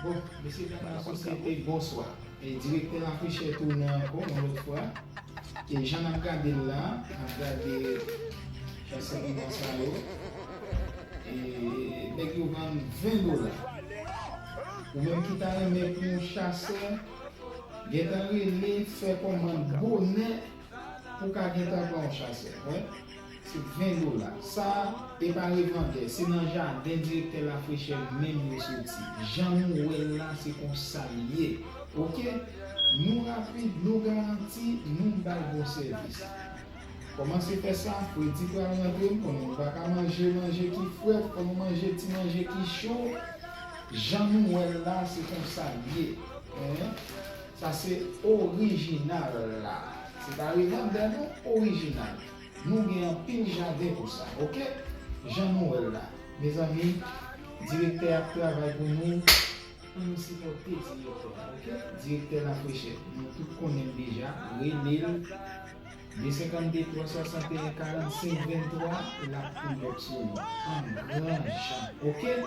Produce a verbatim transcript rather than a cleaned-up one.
Bon, mesye dam, lasosyete, bonswa. E direktè Lafrechè tounen ankò yon lòt fwa. E jan n ap gade l la, n ap gade chasè piman sa yo. E nèg yo vann ven dola. Ou menm ki ta renmen pou yon chasè, gentan rele, fè kòmann bonè pou w ka gentan pran yon chasè. Wè, se ven dola. Sa, e pa revandè, se nan jaden direktè Lafrechè menm yo soti. Jan nou wè l la, se konsa l ye. Oke? Nou rapid, nou garanti, nou bay bon sèvis. Kòmanse fè sa, fredi pral rantre, m konnen nou pa ka manje manje ki frèt, fò nou manje ti manje ki cho. Jan nou wè l la, se konsa l ye. Hein? Sa se orijinal la. Se pa revandè non, orijinal. Nou gen anpil jaden pou sa, oke? Jan nou wè l la. Mezanmi, direktè ap travay pou nou. Ann nou sipòte direktè a, oke? Direktè Lafrechè, nou tout konnen l deja, rele l, de senkannde twa swasanteyen karannsenk venntwa, l ap pull up sou nou. An gran jan, oke?